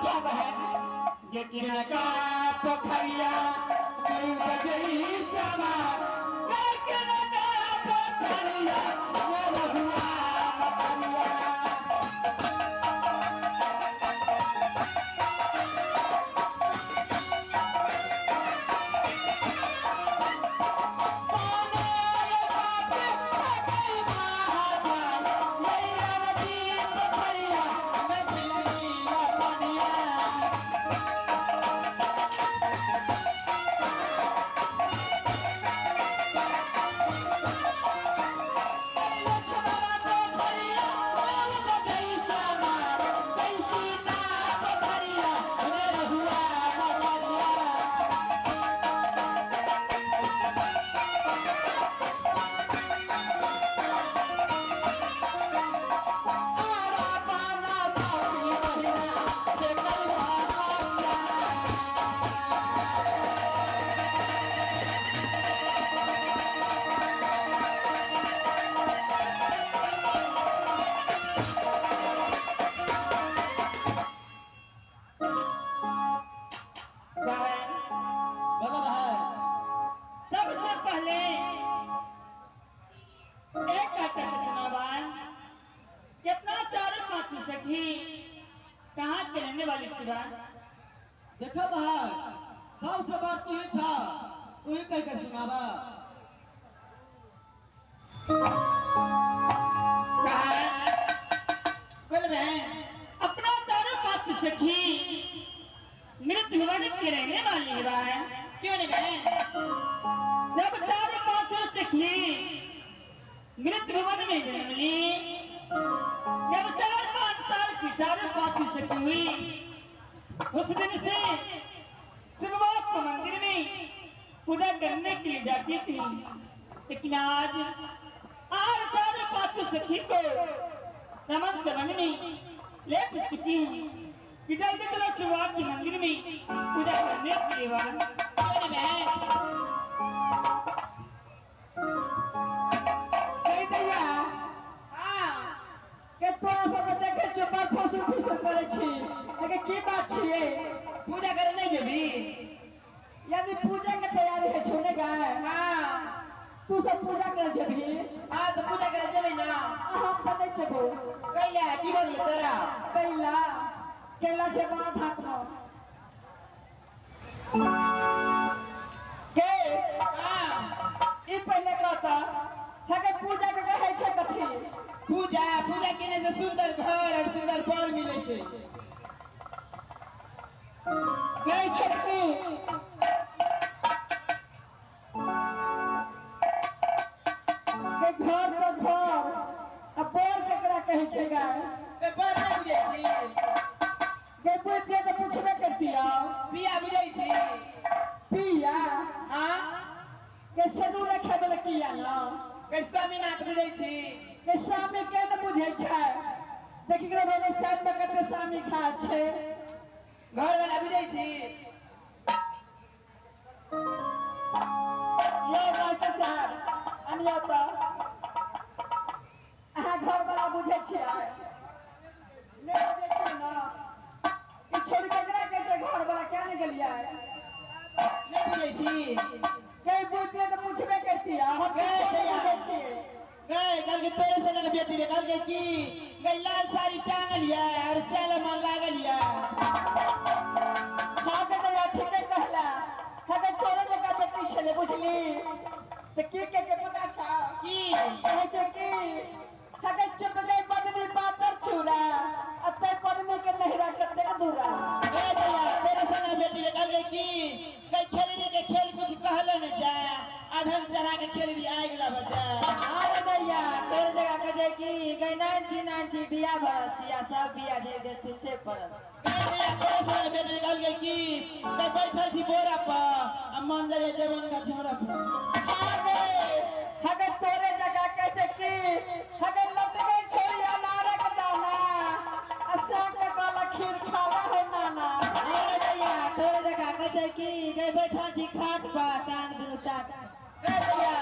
क्या बहन ये किनका पोखरिया बजई समा किनका पोखरिया रहुआ मछरिया। कहाँ के रहने वाली चिबान? देखा भाई सबसे बार तू ही था, तू ही कह के सुनावा। बोल बहन अपना चारों पांच सखी मृत भुवन के रहने वाली बहन। क्यों नहीं बहन? जब चारों पांचों सखी मृत भुवन में जन्म ली, जब 4-5 साल की चारों पांचों सखी हुई, उस दिन से शिवबाबा को मंदिर में पूजा करने के लिए जाती थी। लेकिन आज चारों पांचों सखी को रमन चमन में ले चुकी है कि जल्दी चलो शिवबाबा के मंदिर में पूजा करने के लिए। तोरा सब देखे छो बड़ फुसुर फुसुर करे छी, लेकिन की बात छिए? पूजा करे नहीं जेबी? यानी पूजा के तैयारी है छोने गाय। हां तू सब पूजा करे जेबी? हां तो पूजा करे जेबी ना। हम त नहीं जेबो। कैला की बोल तोरा? कैला कैला छे बात हाथ में के। हां ई पहले कहता हके पूजा के कहै छै कथी? पूजा पूजा केने से सुंदर घर और सुंदर पर मिले छै। गई छोटकी के घर तो घर आ बर केकरा कहै छै गाय? के बर नै बुझै छी? के बुझतियै तऽ पुछबे करतियै। पिया बुझै छी? पिया? हां के सजू रखे वाला किया ना? के स्वामीनाथ बुझै छी? के स्वामी के न बुझै छै? देखि के रोज साइड में कते स्वामी खा छै। घर वाला बुझै छी? यो मास्टर साहब अनियो त अहाँ घर वाला बुझै छियै? नै बुझै छियै ना? ई छोड़ के केकरा कहै छै घर वाला? क्या नै गेलियै? नै बुझै छी? के बुझतियै तऽ पुछबे करतियै। हम बुझै छियै। गए कल के तोरे सनक बेटी रे, कल के की गई लाल साड़ी टांगल या और सेल मन लागल या। हां के दैया ठीके कहला। हके तोरे जका बेटी छले बुझली त की के के पता छा? की कहै छै की हके चुप गई पत्नी पातर छुरा अते पत्नी के नहिरा कतेक दूरा। गए दैया तोरे सनक बेटी रे, कल के की गई खेलनी के खेल कुछ कहलो न जा, अधन चढ़ा के खेलनी आइ गेला बच्चा। अरे भैया तोर जगह कहे छै की गई नानची नानची बिया भरल छी आ सब बिया झेल दे छुछे पड़ल। गई दैया तोरे सनक बेटी रे, कल के की गई बैठल छी बोरा पर आ मन जाय जवन का छौरा पर। आगे हगे तोरे जगह कहे छै की हगे लट गई छोड़िया नारक दाना आ साग के काला खीर खावा है नाना। अरे भैया तोरे जगह कहे छै की गई बैठल छी खाट पर टांग दुनू टाट। गई दैया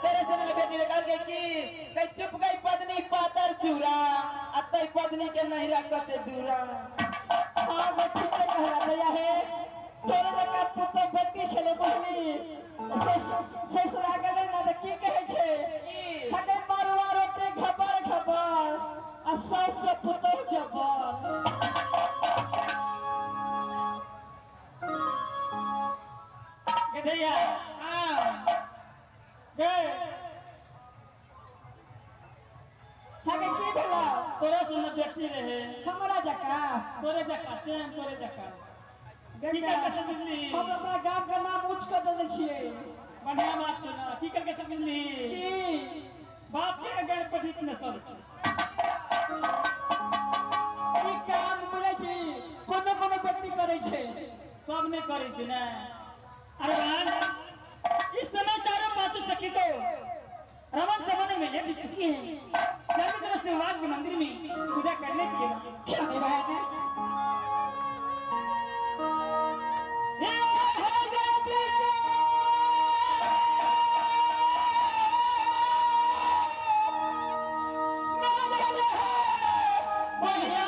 तोरे सनक बेटी रे, कल के की गई चुप गई पत्नी पातर चूरा आ तई पत्नी के नहिरा कते दूरा। हां। भैया हाँ गए हगे की भेलो तोरा सुन बेटी रहे हमरा जका तोरे जका सेम तोरे जका की करके समझली हम अपना गाम के नाम ऊंच कर देने छियै बढ़िया बात छै ना की करके समझली की बाप के गणपति के नसल छै। ई काम बुझै छी कोनो कोनो व्यक्ति करै छै सब ने करे छै ना। अरे बहन इस समय चारों पांचों सखी को रमन चमन में लेट चुकी है। जब तरह शिवराज के मंदिर में पूजा करने के लिए। अरे बहन हे हे गणपति बहिना।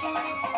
Thank